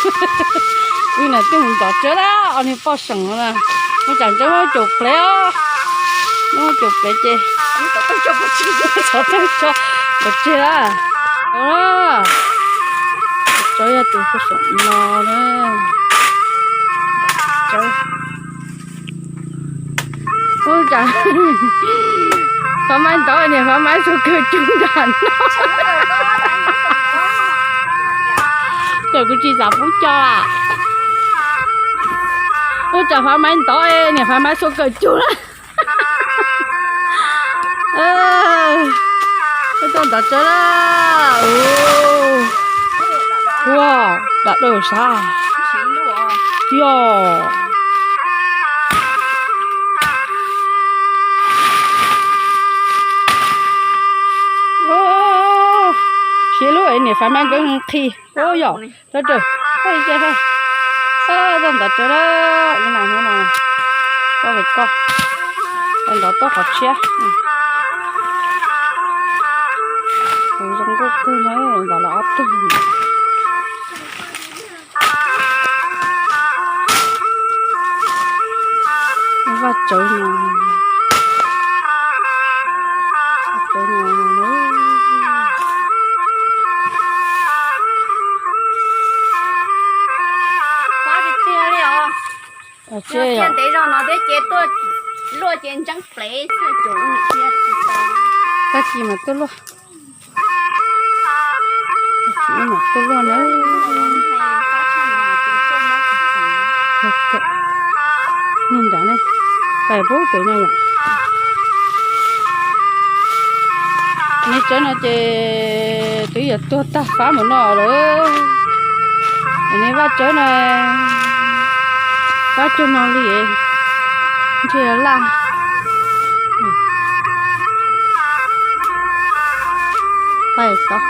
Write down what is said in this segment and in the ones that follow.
Wb na twb mus ntov tsawb lawm, ob niag poj seem no na. Ua cas Ntxawg muab caum plev os, muab caum plev ces xov tooj tso pov tseg lawm. Tsawb yog tus poj seem no na. Tsawb. Ua cas Fav Maiv ntov niam Fav Maiv xuas kawg cug nram no. Ces kuv tsis xav pub co lawm. Ua cas Fav Maiv ntov niam Fav Maiv xuas kawg cug na. Tuaj ntov tsawb lawm. Ua, dam dawj sav. Yog. Siab lub es niam Fav Maiv nkawd qhi. Ua yog, rau rau. Tuaj ntov tsawb lawm, ib na hnub no. Koj ves koj. Ntov tuaj qhov tshiab. Kuv zoo nkauj kawg na, ntov lawm ob tug. Vaj tsawb no, vaj tsawb no. Tag kis mas tuaj luaj. Tag kis mas tuaj luaj na. Niag nrad ne, pais pub pem no yom. Niag tsawb no ces twb yuav tuag tag fab mus no lawm. Niag vaj tsawb no, fab cuag no li, ntshe laj. Pais tod,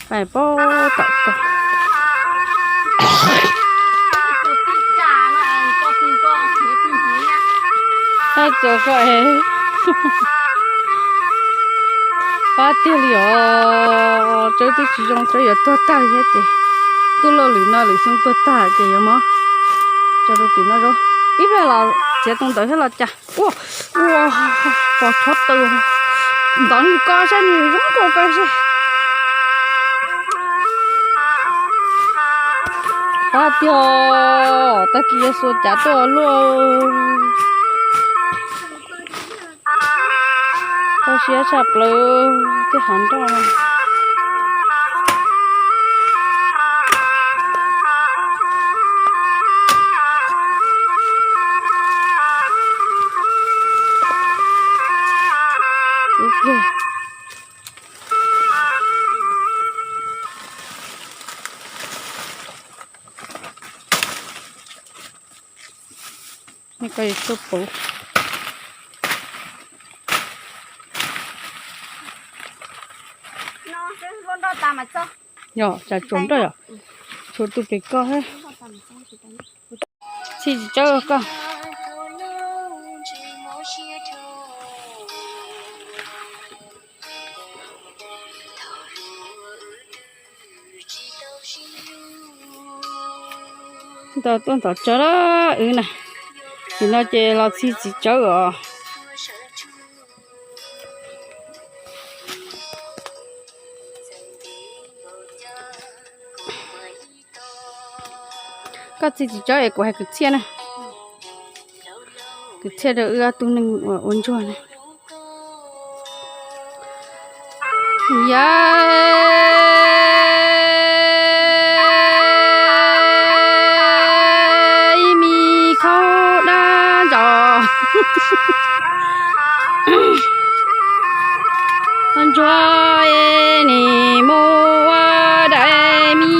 pais pab tom ko. Tab txawm ko es fab tiag li os, tsawb twb tsis zoo, tsawb yuav tuag tag thiab ces tuaj luaj lwm no lwm xyoo tuag tag ces yuav muab tso rau tim no zoo. Ib pliag los txiav tau ntawd thiab los cas. Ua, ua, pos chob taw. Ntov nws ko saib nws zoo nkauj ko saib. Qab tiag, tag kis yuav xuas cav tuaj luaj. Kho siab tshaj plaws tej hav nroj no. Ko tuaj puv. Yog, cas tsuas nroj yom? Tshuav tus pem ko thiab. Txhij tsis tsawb koj. Ntov tuaj ntov tsawb lawm wb na. Nim no ces los txhij txiv tsawb os. Koj txhij txiv tsawb es kuv hais kwv txhiaj na. Kwv txhiaj rau wb ob tug neeg uas ua ntsuag na. Yog ib me khaub dab ntsos ntsuag es nim mus ua daim me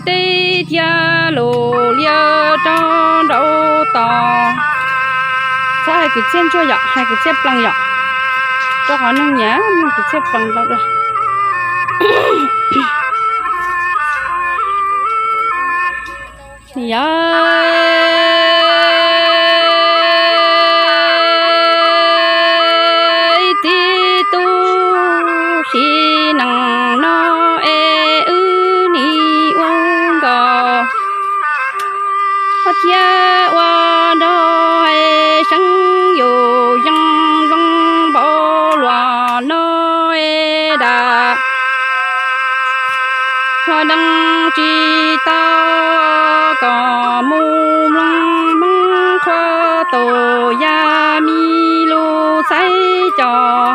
teb thiab lus liab rau nraud tos. Txhob hais kwv txhiaj ntsuag yom, hais kwv txhiaj plees yom. Rau qhov neeg nyiam mloog kwv txhiaj plees ntau dua. Yog ib tug tub sim neej no es wb nim ua nkaus. Ua nraug hais seev yus yeej zoo npaum luaj no es dam ho deev tsis tau kom mus mloog Hmoob qhua tus yaj mi lus txhais cov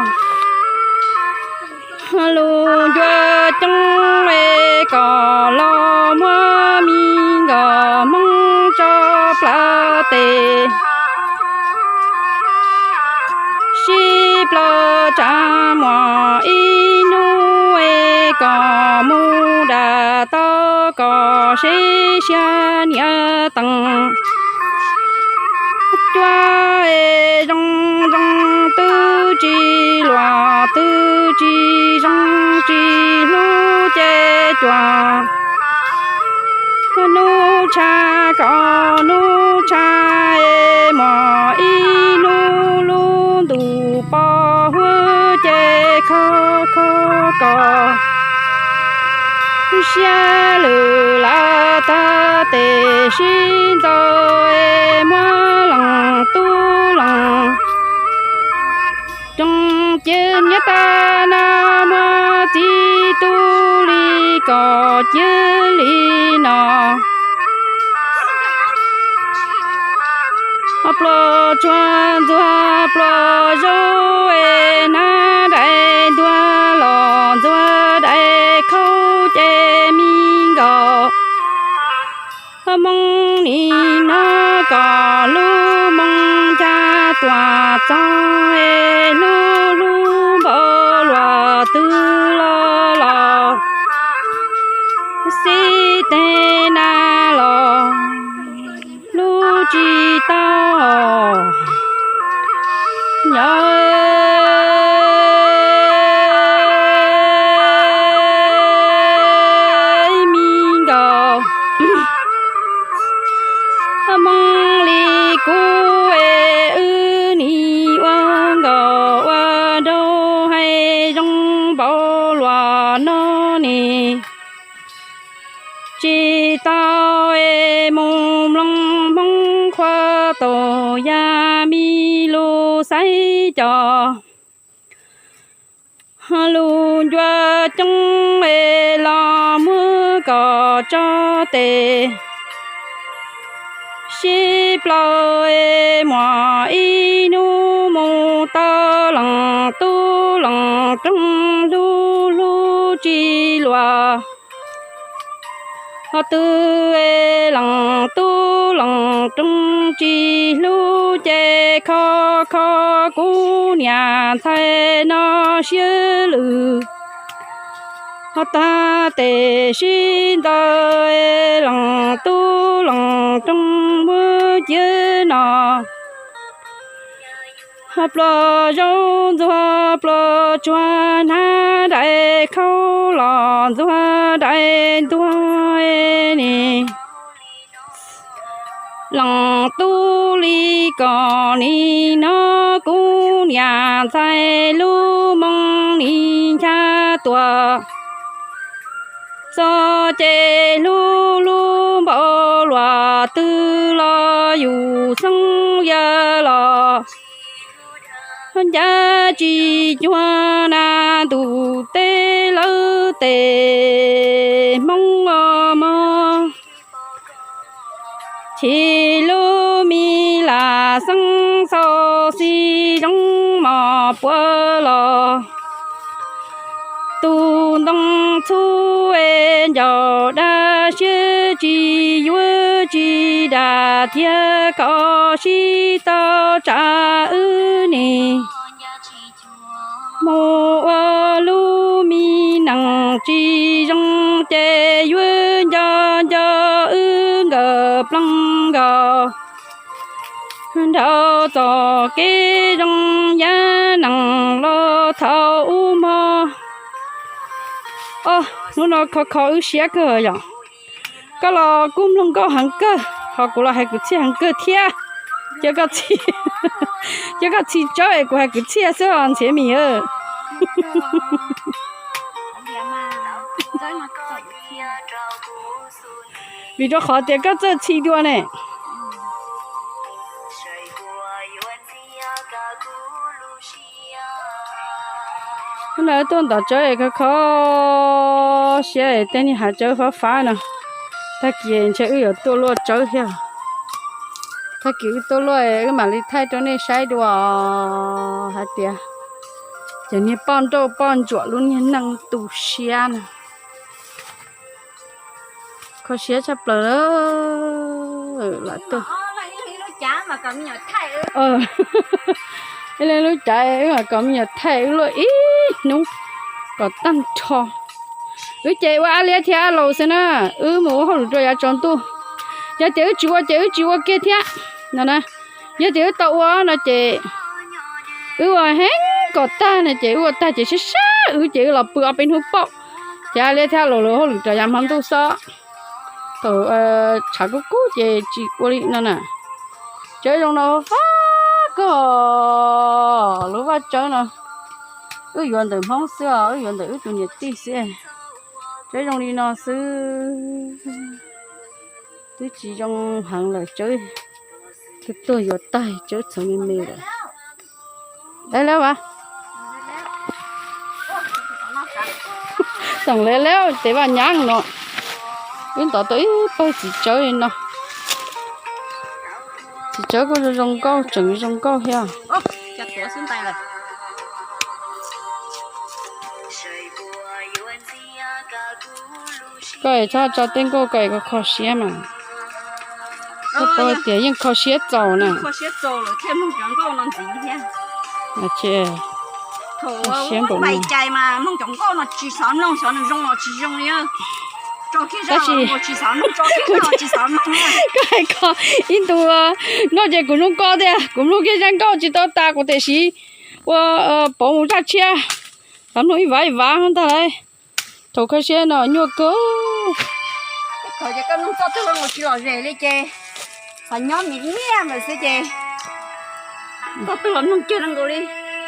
lus ncua coob es kom los muab mi nkawd Hmoob tso plawv tes sib plaws tsa muag ib hnub es kom mus dam tau kom seb siab niam tees cua es zoo zoo twb tsis luam twb tsis zoo tsis hlub ces cua hnub tshav kom hnub tshav es muaj ib hnub lub ntuj pos huab ces kho kho kom siab lwm lawm tag tes sib ntxaws es muab leej tub leej rooj cia nyob tag na muab txiv tub li kom cia li no. Pluas tsuag ntxuag pluas zaub es hnab daim ntuag los ntxuag daim khaub ces mi nkaus Hmoob nim no kom lub moo ncha tuam txog es hlub hlub npaum luaj twg los los xib teg na los hlub tsis tau nyob mi nkaus Hmoob li kuv es wb nim ua nkaus ua nraug hais zoo npaum luaj no ne. Tsis tau es mus mloog Hmoob qhua tus yaj mi lus xaiv cov lus ncua coob es los muab kom tso tes sib plaws es muaj ib hnub mus tau leej tub leej rooj hlub hlub tsis luaj ho twb es leej tub leej rooj tsis hlub ces kho kho kuv niam ntxhais no siab lwm ho tag tes sib ntxaws leej tub leej rooj muab ciab no pluas zaub ntxuag pluas tsuag hnab daim khaub los ntxuag daim ntuag ne. Leej tub li kom nim no kuv niam ntxhais lub moo nim ncha tuaj txog ces hlub hlub npaum luaj twg los yus xeeb yawg los ncaj tsis cuag na ntuj teb lawv tes Hmoob os mog. Chim lub me lam xeeb xau xi zoo mos puav los tus ntoo txhub es ncaus dab siab tsis yuav tsis dam tiag kom sib tau tsa wb nim mus ua lub me neej tsis zoo ces yuav nco nco wb nkawd plees nkaus nrau txoj kev zoo yam neej los thaum ub mog. Os, hnub no kho kho wb siab kawg yom. Koj los kuj mloog nkauj heev kawg, ho kuv los hais kwv txhiaj heev kawg thiab. Cia koj txhij, cia koj txhij tsawb es kuv hais kwv txhiaj xwb os Ntxhiav Mim. Vim rau qhov tias koj txawj txhij dua ne. Hnub no wb tuaj ntov tsawb es kho kho siab es tej niag hav tsawb fab fab no. Tag kis ntshe wb yuav tuaj luaj tsawb thiab. Tag kis wb tuaj luaj wb mam li thaij rau nej saib dua hais tias cov niag poj nrauj poj ntsuam lub niag neej tu siab na. Kho siab tshaj plaws lam tuaj. Ib leeg lub cav wb mam kom me nyuam thaij wb luaj ib hnub kom tag nrho. Wb ces ua ab liab thiab ab laus xwb na, wb mus ua hauj lwm rau yav tsaus ntuj. Yog tias wb tsis ua ces wb tsis ua kiag thiab no na. Yog tias wb tau ua no ces wb ua heev kom tag no ces wb ua tag ces sib sab wb ces wb los pw ob peb hnub pauj. Ces ab liab thiab ab laus lawv hauj lwm rau yav hmo ntuj xwb. Thaum tshav kub kub ces tsis ua li no na. Tsawb zoo no fab kawg, lub vaj tsawb no wb yuav ntawm Hmoob xwb os, wb yuav ntawm wb tus niam tij xwb. Tsawb zoo li no xwb, twb tsis zoo heev lawm tsawb, twb tuag yuav tag tsawb txhawv me me lawm. Dai lawm as. Tseem le leb tes vaj nyab no. Wb ntov tau ib pawg txiv tsawb li no. Txiv tsawb kuj zoo zoo nkauj, tseem zoo nkauj thiab. Koj es txhob tso tej nkauj, koj es koj kho siab mas. Koj paub tias yeej kho siab txaus na. Siab npaum no. Tab sis koj hais kho ib ntu no ces kuv zoo nkauj tiag, kuv mloog kiag zaj nkauj tsis tau tas kuv tiam sis ua pauv mus zaj tshiab, los mloog ib vav ib vav ntag lauj. Thaum kho siab no nyuaj kawg. Thaum ces koj mloog txoj twg los tsis lom zem li ces xav nyob mis niaj lawm xwb ces txoj twg los mloog kiag zoo nkaus li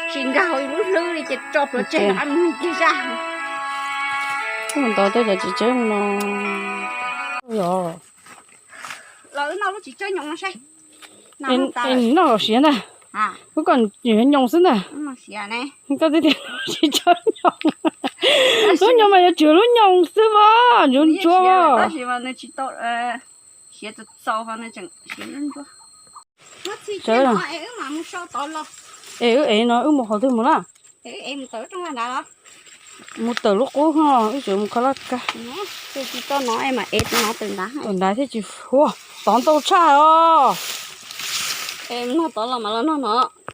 tsis nkag hauv lub hlwb li ces tso plhuav tseg rov qab mus mloog kiag zaj. Ntov tej cov txiv tsawb no. Yog. Noj los siav ntag. Ub, koj nyoos xwb ntag. Koj twb tias tsis txhob nyoos. Lub nyoos mas yuav tsum lub nyoos xwb as, ntsuab ntsuab. Es wb ev no wb mus qhov twg mus na? Mus tawm lub qub ho, wb tseem mus kho laj kab. Tawm nrad thiaj tsis huaj, tov ntau tshaj os. Tov los mas los noj no.